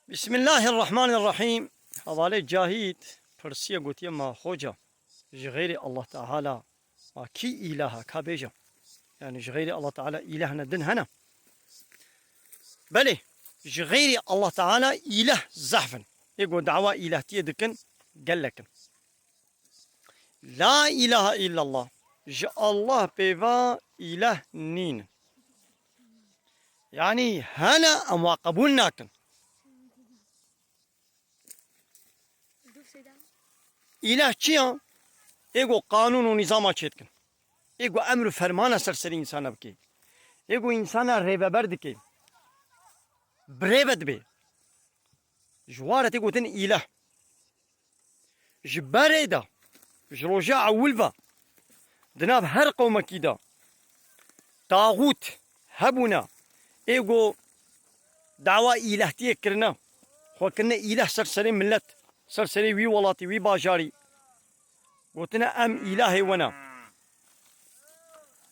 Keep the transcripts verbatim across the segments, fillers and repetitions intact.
Bismillahirrahmanirrahîm. Hevalê Cahît pirsiye, gotiye, ma hoca, ji xeyrê Allah Teala ma kî îlah e, ka bêje? Yani ji xeyrê Allah Teala îlah ne din hene? Belê, ji xeyrê Allah Teala îlah zehf in. Ê ku dawa îlahtiyê dikin, gelek in. La ilahe illallah. Ji Allah pêva îlah nîn. Yani hene, em wa qebûl nakin. Îlah çi ya? Ê ku qanûn û nîzama çêdikin. Ê ku emr û fermana ser serê însana bike. Ê ku însana rêveber dike. Birêve dibe. Ji wa re tê gotin îlah. Ji berê de, ji roja ewil ve, di nav her qewmekî de taxût hebûne, ê ku dawa îlahtiyê kirine, xwe kirine îlah ser serê milet, ser serê wî welatî, wî bajarî. Gotine, em îlahê we ne.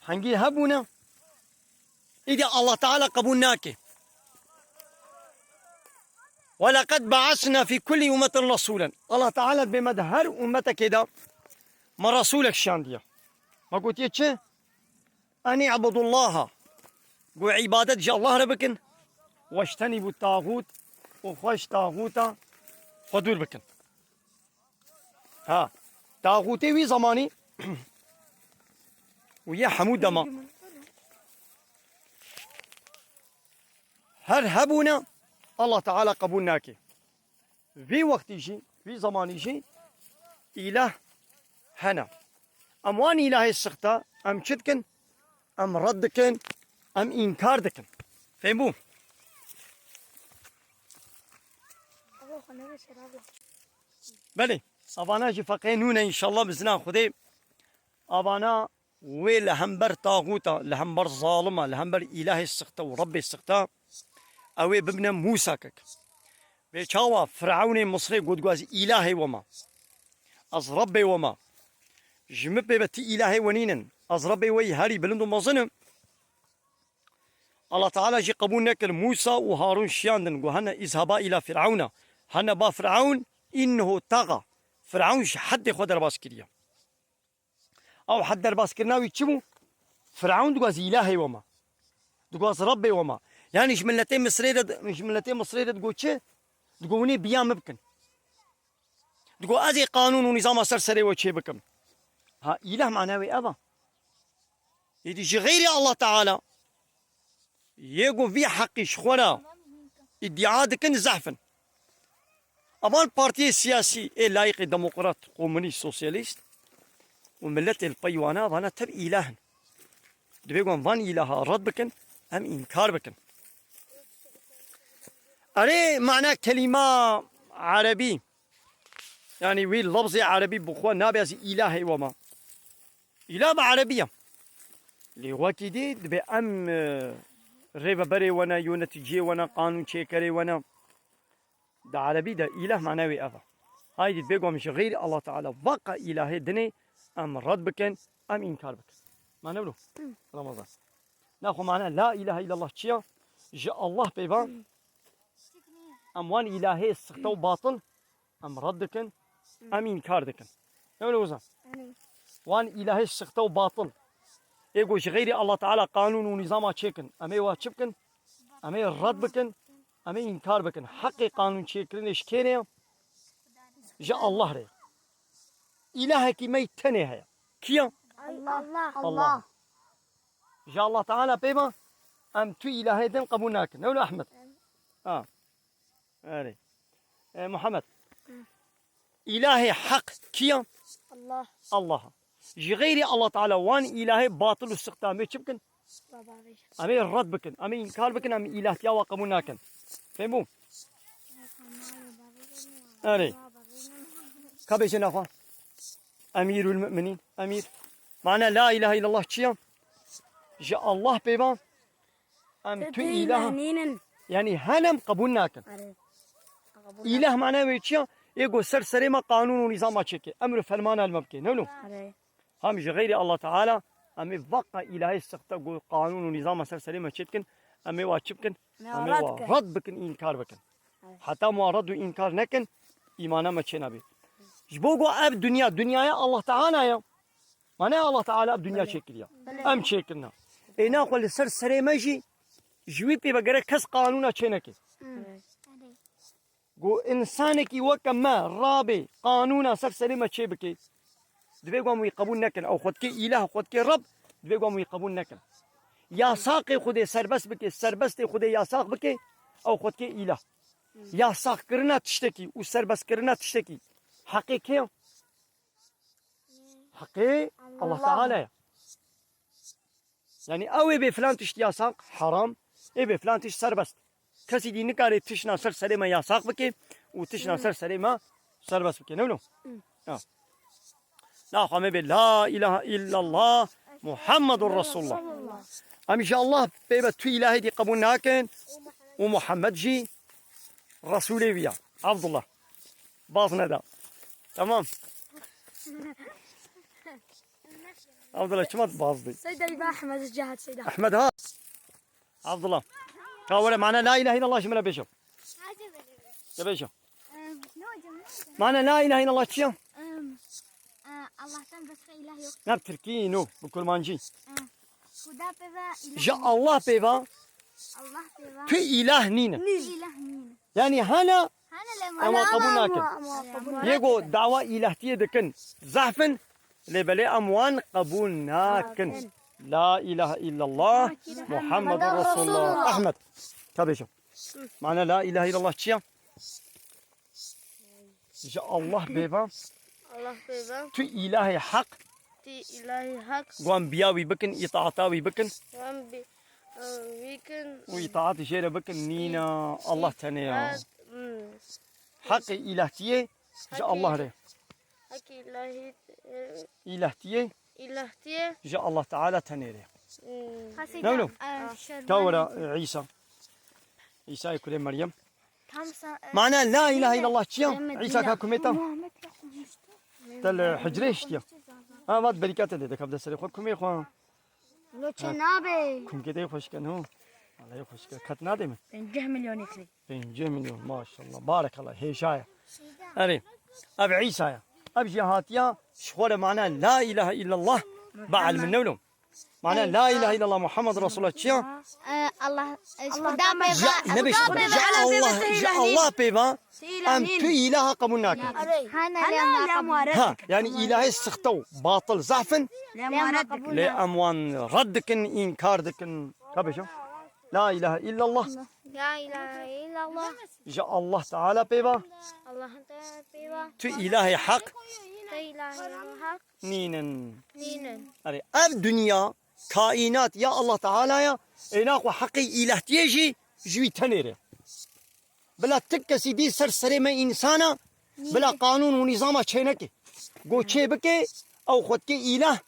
Hingî hebûne, îdî Allah Teala qebûl nake. "Ve leqed be'asna fî kullî ummetin resûlen." Allah Teala dibê me di her ummetekê de me resûlek şandiye. Me gotiye çi? "En i'budullaha." Got, îbadet ji Allah re bikin. "Weştenîbû taxût." Û xwe ji taxûta xwe dûr bikin. Ha, taxûtê wî zemanî û yê hemû dema her hebûne, Allah Teala qebûl nake. Vî wextî jî, vî zemanî jî îlah hene. Em wan îlahê sixte, em çi dikin? Em red dikin, em înkar dikin. Fêm bû? Belê, avana jî feqê nû ne, înşallah bi zina Xwedê. Avana wê li hember taxûta, li hember zalima, li hember îlahê sixte û Rebbê sixte, ew ê bibine Mûsakek. Vê çawa Firewnê Misrê got, got, "Ez îlahê we me. Ez Rebbê we me. Ji min pê ve ti îlahê we nînin. Ez Rebbê we yî herî bilind û mezin im." Allah Teala jî qebûl nekir. Mûsa û Harûn şiyandin, got, "Hene îzheba îla Firawna. Hene ba Firewn, înnehu taxa." Firewn ji heddê xwe derbas kiriye. Ew hed derbaskirina wî çi bû? Firewn digot, "Ez îlahê we me. Digot, ez Rebbê we me." Yani ji miletê Misrê re, ji miletê Misrê re digot çi? Digot, "Hûn ê biya min bikin." Digot, "Ez ê qanûn û nîzama ser serê we çê bikim." Ha, îlah mana wê ev e. Êdî ji xeyrê Allah Teala yê ku vî heqî ji xwe re îdia dikin zehf in. Evan partiyê siyasî ê layîqê demokrat, komunîst, sosyalîst û miletê li pey wana, vana tev îlah in. Divê ku em van îlaha red bikin, em înkar bikin. Erê, mana kelîma erebî, yanî wî lafzê erebî bi xwe nabe ez îlahê we me. Îlah bi erebî ye. Lê wekî dî dibê em, e, rêveberê we ne, yöneticiyê we ne, qanûnçêkerê we ne. Di erebî de îlah mana wê ev e. Haydî dibê ku em ji xeyrî Allah Teala veqa îlahê dinê em red bikin, em înkar bikin. Mane wilo? Hı. Ramazan. Naxwe mana la îlahe îlallah çi ya? Ji Allah pê ve em wan îlahê sixte û batil em red dikin, em înkar dikin. Ne wilo wisa? Wan îlahê sixte û batil, ê ku ji xeyrî Allah Teala qanûn û nîzama çêkin, em ê wa çi bikin? Em ê red bikin, em ê înkar bikin. Heqê qanûn çêkirinê ji kê re ye? Ji Allah re ye. Îlahekî me yî tenê heye. Kî ye? Allah. Allah. Ji Allah Teala pê ve em tu îlahê din qebûl nakin. Ne wilo Ehmed? Ha. Erê. E, Muhammed. Hı. Îlahê heq kî ye? Allah. Allah. Ji xeyrî Allah Teala wan îlahê batil û sixte em ê çi bikin? Baba vêj. Em ê red bikin, em ê înkar bikin, em îlahtiya wa qebûl nakin. Fêm bû? Erê. Ka bêje naxwe. Emîrul Mu'minîn, Emîr. Mana la îlahe îlallah çi ye? Ji Allah pê ve em tu îlah nînin. Yanî hene em qebûl nakin. Erê. Qebûl nakin. Îlah mana wê çi ye? Ê ku ser serê me qanûn û nîzama çêke. Emr û fermana li me bike. Ne wilo? Erê. Hem ji xeyrî Allah Teala, em ê veqa îlahê sixte ku qanûn û nîzama ser serê me çêdikin, em ê wa çi bikin? Em ê wa red bikin, înkar bikin. Evet. Heta ma red û înkar nekin, îmana me çênabê. Ji bo ku ev dinya, dinyaya Allah Teala ye. Mane Allah Teala ev dinya çêkiriya. Em çêkirina. Êna xwe li ser serê me jî, ji wî pê ve gerek kes qanûna çêneke. Ku însanekî weke me rabê qanûna ser serê me çêbike, divê ku em wî qebûl nekin. Ew xwe dike îlah, xwe dike Reb, divê ku em wî qebûl nekin. Yasaqê Xwedê serbest bike, serbestê Xwedê yasaq bike, ew xwe dike îlah. Yasaqkirina tiştekî û serbestkirina tiştekî heqê kê ye? Heqê Allah Teala ye. Yani ew ê bê filan tişt yasaq, haram, ê bê filan tişt serbest. Kesî dî nikare tişna ser serê me yasaq bike û tişna ser serê me serbest bike. Ne wilo? Ha. Naxwe me bê la ilahe illallah Muhammedur Resulullah. Em ji Allah pê ve tu ilahê dî qebûl nakin û Muhammed jî Resulê wî ya. Abdullah. Baz neda. Tamam. Abdullah, çima tu baz dî? Seyda, îva Ehmed, cihat Seyda. Ehmed ha. Abdullah. Ka were mana la ilahe illallah ji min re bêje. De bêje. Em, ne hocam, ne hocam? Mana la ilahe illallah çi ye? Em, e, Allah'tan başka ilah yok. Ne bi tirkî, no, bi kurmancî. E, Xuda pê ve ilah Ji nîne. Allah pê ve Allah pê ve tu ilah nîne. Nîne. Ilah nîne. Yani hala Hana le em wan qebûl nakin. Yê ku dawa îlahtiyê dikin, zehf in, lê belê em wan qebûl nakin. La ilahe illallah Muhammedur Resulullah. Ahmed. Ka bêje. Mana la ilahe illallah çi ye? Ji Allah pê ve Allah pê ve tu ilahê heq tu ilahê heq wan biya wî bikin, îtaata wî bikin. Wan bi, e, wî kin Û îtaat jê re bikin, nîna Allah tenê ya. Îtaat, hmm. Heqê îlahtiyê ji Allah re. Heqê îlahi, e, Îlahtiyê îlahtiyê ji Allah Teala tenê re. Hmm. Ne wilo? Ka were, e, Îsa. Îsayê kurê Meryem. Tam sa-, e, Mana la ilahe illallah çi ye? Îsa ka kumê te? Te li hicrê hiştiye. Ha, vat berîka te lê dikevde serê xwe, kumê xwe. Lo çe nabe. Kumkê te xweşke, no? Vallahi xweşke. Qet nadê min? Pêncî milyon îkrî. Pêncî milyon, maşallah. Barekallah. Hêja ye. Erê. Ev Îsa ye. Ev jî hatiya ji xwe re mana la ilahe illallah. Ba elmin ne wilo? Mana la ilahe illallah Muhammed Resulullah çi ye? E, Allah, e, Xuda pê ve. Ya, ne bêje? Ya Allah, ya Allah pê ve. Em tu ilaha qebûl nakin. Hana le amwaret. Ha, yani ilahê sixte û batil zehf in. Lê em wan red dikin, înkar dikin. Ka bêje? La ilahe illallah. La ilahe illallah. Ji Allah Teala pê ve. Allah Teala pê ve. Tu ilahê heq. Tu ilahê heq. Nînin. Nînin. Erê, ev dinya, kaînat ya Allah Teala ya, êna xwe heqê îlahtiyê jî ji wî tenê re. Bila tik kesî dî ser serê me însana, bila qanûn û nîzama çêneke. Go çê bike, ew xwe dike îlah,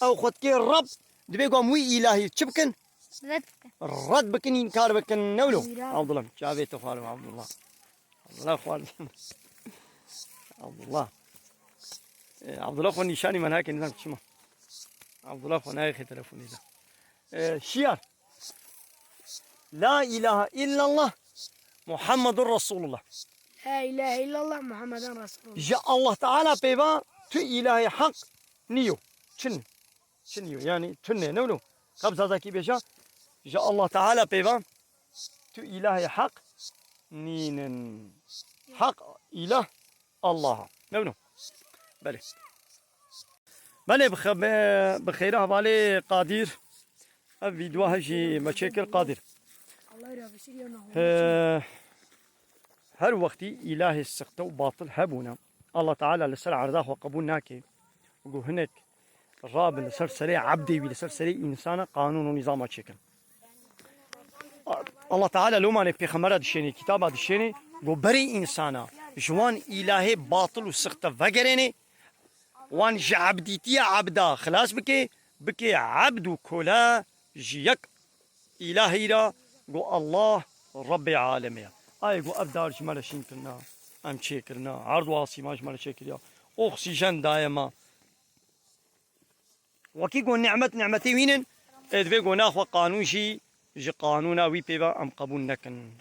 ew xwe dike Reb, divê ku em wî îlahî çi bikin? Red bikin. Red bikin, înkar bikin. Ne wilo? Abdullah, çavê te xwarim Abdullah. Abdullah xwarim. Abdullah. E, Abdullah xwe nîşanî me nake, nizam çima. Abdullah xwe nayê xê telefonê de. E, şiyar. La ilahe illallah Muhammedur Resulullah. La ilahe illallah Muhammeden Resulullah. Ji Allah Teala pê ve tu ilahê heq niyo. Çin. Çin yo. Yani tune ne wilo? Ka bi zazakî bêje. Ji Allah Teala pê ve tu ilahê heq nînin. Heq îlah Allah. Ne wilo? Belê. Belê bi xe-, bi, bi xêra hevalê Qadir. Ev vîdyoa he jî me çêkir Qadir. He, her wextî îlahê sixte û batil hebûne. Allah Teala li ser erda xwe qebûl nake. Û hinek rabin li ser serê ebdê wî, li ser serê însana qanûn û nîzama çêkin. Allah Teala lomanê pêxemera dişênê, kitaba dişênê, go berê însana ji wan îlahê batil û sixte vegerênê, wan ji ebdîtiya ebda xilas bike, bike ebd û kole ji yek îlahî re, go Allah Rebbê alemê ye. Ayê go ev dar ji me re şîn kirina, em çê kirina, erd û asîman ji me re çê kiriya, oksîjen daye me. Wekî go nîmet nîmetê wî nin, ê divê go naxwe qanûn jî ji qanûna wî pê ve em qebûl nekin.